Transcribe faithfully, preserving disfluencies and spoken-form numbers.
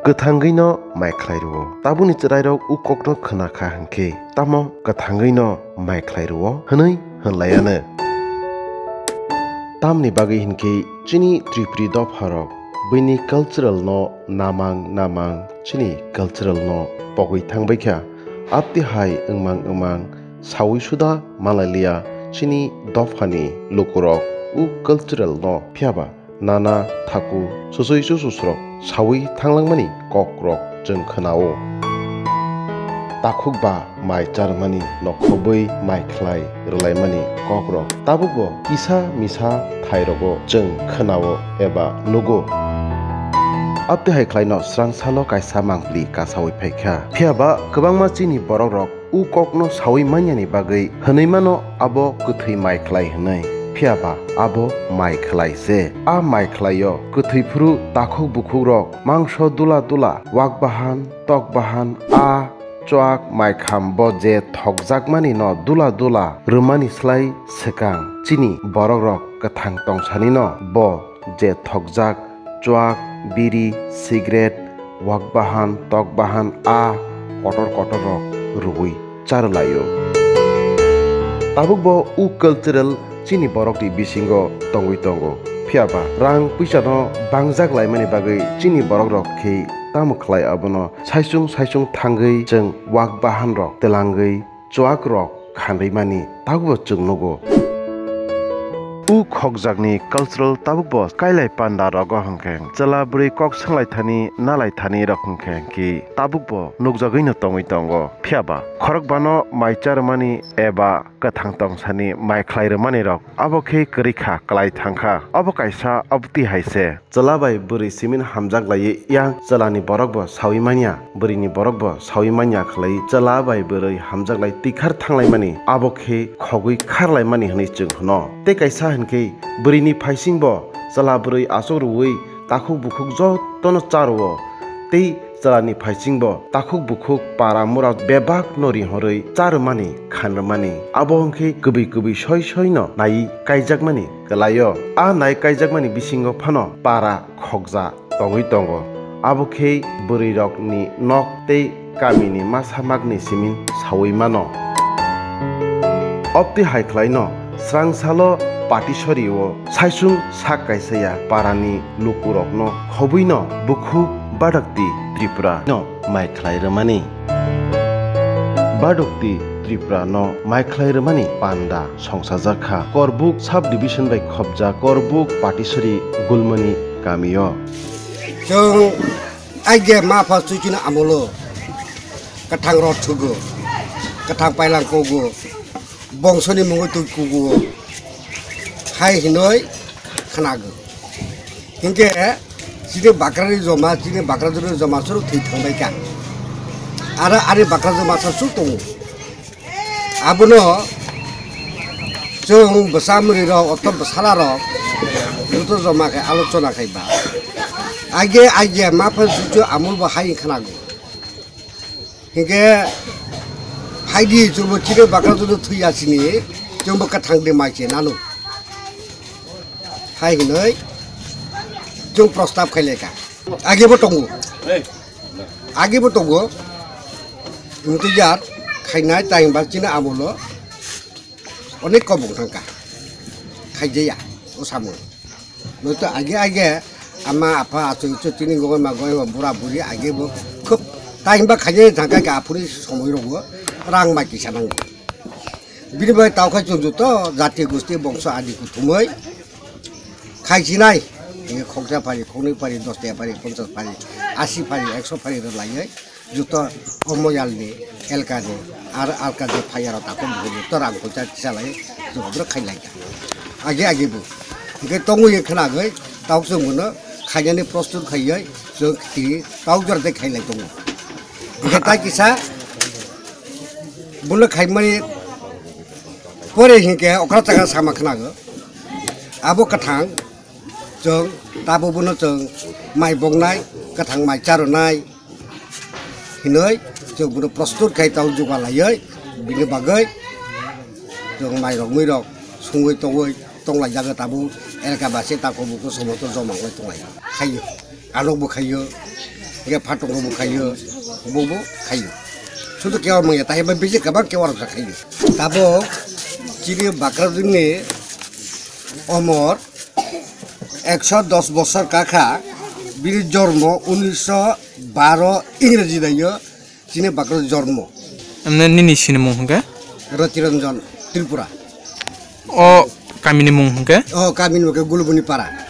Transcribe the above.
kwthangwi no mai khlai rwo. Tabukni chwrairok u kokno khna kha hwnkhe, tamo kwthangwi no mai khlai rwo hwnwi hwnlaiano. Tamni bagwi hinkhe chini Tripuri dopharok buini cultural no namang namang chini cultural no pogwi thangbaikha. Abtwi hai wngmang wngmang saui suda malailiya chini dophani lukurok u cultural no, phiyaba nana thaku susui sususrok saui thanglangmani kokrok chwng khnao. Takhuk ba mai charmani nokhobwi mai khlai rwlaimani kokrok tabukbo kisa misa thairogo chwng khnao eba nugo. Abtwi hai khlaino srangsalo kaisa mangpli kasaui phaikha. Phiyaba kwbangma chini borokrok u kokno saui manyani bagwi hwnwi mano abo kwthwi mai khlai hwnwi. Phiyaba abo mai khlai se. A mai khlaio kwthwi phuru takhuk bukhukrok mangso dula dula, wak bahan, tok bahan, a, chuak, maikham bo je thokjakmani no dula dula rwmani slai swkang chini borokrok kwthang tongsani no bo je thokjak, chuak, biri, cigarette, wak bahan, tok bahan, a kotor kotor rok rwui charwlaio. Tabukbo u cultural chini borokni bisingo tongwi tongo. Phiyaba rang puisano bangjak laimani bagwi chini borokrok khe tamo khlai abono saisung saisung thangwi chwng wak bahanrok twlangwi chuakrok khanrwimani tabukbo chwng nugo. U khokjakni cultural tabukbo kailai panda rogo hwnkhe chwla bwrwi kok swnglaithani nalaithanirok hwnkhe ki tabukbo nukjagwino tongwi tongo. Phiyaba khorokbano mai charwmani eba kwthang tongsani mai khlai rwmanirok abo khe kwrwi kha, klai thangkha. Obo kaisa abtwi hai se. Chwla bai bwrwi simin hamjak laiwi yang chwlani borokbo saui manya, bwrwini borokbo saui manya khlai chwla bai bwrwi hamjak lai twikhar thanglaimani, abo khe khogwi kharlaimani hwnwi chwng hwno. Tei kaisa hwnkhe bwrwini phaisingbo chwla bwrwi achuk rwui takhuk bukhuk jotono cha rwo. Tei chwlani phaisingbo takhuk bukhuk para mura bebak no rihorwi charwmani, khanrwmani. Abo hwnkhe kubui kubui soi soi no naiwi kaijakmani kwlaio. A nai kaijakmani bisingo phano para khokja tongwi tongo. Abo khe bwrwirokni nok tei kamini masa magni simin saui mano. Obtwi hai khlaino srangsalo Patisori-o saisung sak kaisa ya parani lukurokno khobwino bukhuk Badakti Tripura no mai khlai rwmani. Badakti Tripura no mai khlai rwmani panda songsajak kha Korbuk sub division bai khobjak Korbuk Patisori Gulmani kamio. Chwng aige ma pha chuchino amolo kwthang rot thugo, kwthang pailang kogo, bongsoni mungwi twi kugo hai hinoi khnago. Hinkhe chini bakrani joma, chini bakra joma suru thwi thangbai kha. Ara ari bakra joma sa suk tongo. Abono chwng bwsa mwrwirok, oto bwsalarok joto joma khe alochona khai ba. Aige aige ma phan chuchu amul bo hai khnago. Hinkhe phaidi chwngbo chini bakra joto thwi ya sini, chwngbo kwthang de mai se nanu. Hai hinoi chwng prostab khai lekha. Age bo tongo. Age bo tongo. Mutiyar khainai taimba chini amolo onek kobong thangkha. Khaijaya o samung. Noito age age ama apa achu chu chini gogoi ma goi bura buri age bo khub taimba khaijaya thangkha khe aphuri somoi rogo rang bai kisa nango. Bini bai tao khai chwng joto jati gosti bongso adi kuthumoi khai chinai. Khoksa phari, khoknwi phari, dos taka phari, ponchas phari, asi phari, ekso phari rw laiwi joto o moyalni, elkani, ar alkani phai aro takhuk bukhuk joto rang poisa kisa lai joto khai lai kha. Age age bo. Hinkhe tongwi khnagwi tao chwng bono khainani prostut khaiwi chwng tao jora tei khai lai tongo. Hinkhe tai kisa bono khaimani pore hinkhe okra chakra sama khnago. Abo kwthang chwng tabo bono chwng mai boknai, kwthang mai charwnai hinwi chwng bono prostut khai tao jugalaiwi bini bagwi chwng mai rok mui rok sungwi tongwi tonglaijagwi tabuk elka basi takhuk bukhuk somosto joma wngwi tonglaio, khaio, anokbo khaio. Hingke phatok bo khayo, bo bo khayo. Sudu kewa mangya, tai ba bisi kabang kewa rok sa khayo. Tabok chini Bakrajwng ni omor ekso dos bosor kakha, bini jormo unisho baro Ingreji dayo, chini Bakrajwng jormo. Amne nini sinimung hingke? Ratiranjan Tripura. O kamini mung hingke? O kamini mung hingke Gulubuni Para.